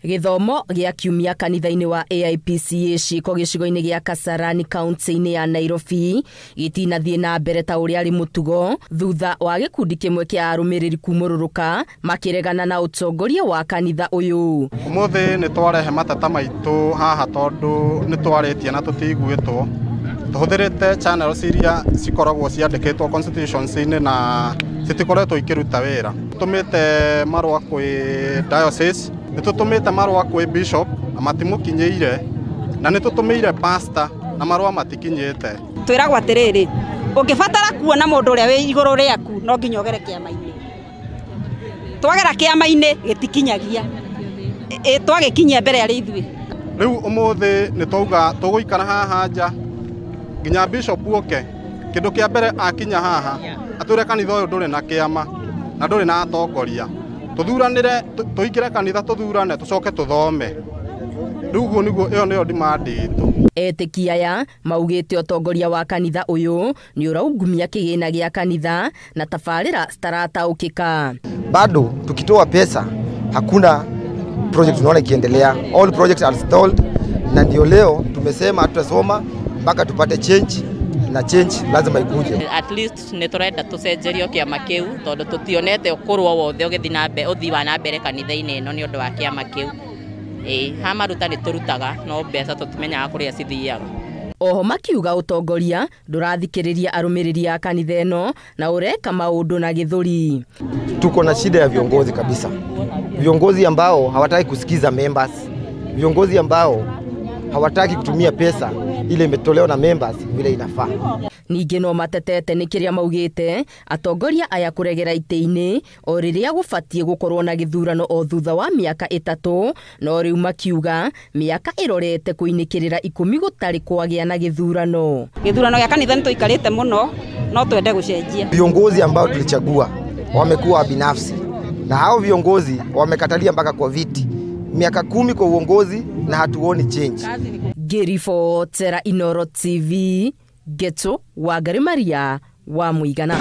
Gĩthomo gĩa kiumia kanitha-inĩ wa AIPCA Ciĩko gĩcigo-inĩ gĩa Kasarani kaunti-inĩ ya Nairobi gĩtinathiĩ na mbere ta ũrĩa arĩ mũtugo thutha wa gĩkundi kĩmwe kĩa arũmĩrĩri kumũrũrũka makĩregana na ũtongoria wa kanitha ũyũ. Ũmũthĩ nĩ twarehe mateta maitũ haha tondũ nĩ twarĩtie na tũtiguĩtwo. Tũhũthĩrĩte channels iria cikoragwo ciandĩkĩtwo constitutions-inĩ na citikoretwo ikĩruta wĩra. Tũtũmĩte marũa kwĩ diocese, nĩ tũtũmĩte marũa kwĩ bishop na matimũkinyĩire, na nĩ tũtũmĩire pastor na marũa matikinyĩte. Twĩragwo atĩrĩrĩ, ũngĩbatara kuona mũndũ ũrĩa wĩ igũrũ rĩaku no nginya ũgere kĩama-inĩ. Twagera kĩama-inĩ gĩtikinyagia, twagĩkinyia mbere arĩ ithuĩ. Rĩu ũmũthĩ nĩ twauga tũgũikara haha nja nginya bishop oke. Kĩndũ kĩa mbere akinya haha atwĩre kanitha ũyũ ndũrĩ na kĩama na ndũrĩ na atongoria. Tũthuranĩre, tũingĩre kanitha tũthurane tũcoke tũthome. Rĩu ũguo nĩguo, ĩyo nĩyo demand itũ. Etĩkia aya maugĩte ũtongoria wa kanitha ũyũ nĩ ũraungumia kĩgĩna gĩa kanitha na tabarĩra citarataũkĩka. Bado tukitoa pesa hakuna project tunaona ikiendelea. All projects are stalled, na ndio leo tumesema tutasoma mpaka tupate change, na change lazima ikuje. At least nĩ tũrenda tũcenjerio kĩama kĩu tondũ tũtionete ũkũrũ o wothe ũgĩthiĩ na mbere, ũthii wa na mbere kanitha-inĩ ĩno nĩ ũndũ wa kĩama kĩu. Ha maruta nĩ tũrutaga no mbeca tũtimenyaga kũrĩa cithiaga. Oho makiuga ũtongoria ndũrathikĩrĩria arũmĩrĩri a kanitha ĩno na ũreka maũndũ na gĩthũri. Tuko na shida ya viongozi kabisa. Viongozi ambao hawataki kusikiza members, viongozi ambao hawataki kutumia pesa ile imetolewa na members vile inafaa. Ningĩ no matetete nĩ kĩrĩa maugĩte atongoria aya kũregera itĩ-inĩ o rĩrĩa gũbatiĩ gũkorwo na gĩthurano o thutha wa mĩaka 3, no rĩu makiuga mĩaka ĩrorete kũinĩkĩrĩra 10 gũtarĩ kwagĩa na gĩthurano. Gĩthurano gĩa kanitha nĩ tũikarĩte mũno, no twende gũcenjia. Viongozi ambao tulichagua wamekuwa binafsi, na hao viongozi wamekatalia mpaka kwa viti. Miaka 10 kwa uongozi na hatuoni change. Ngĩribotera Inooro TV, Geto Wangari Maria wa Mũigana.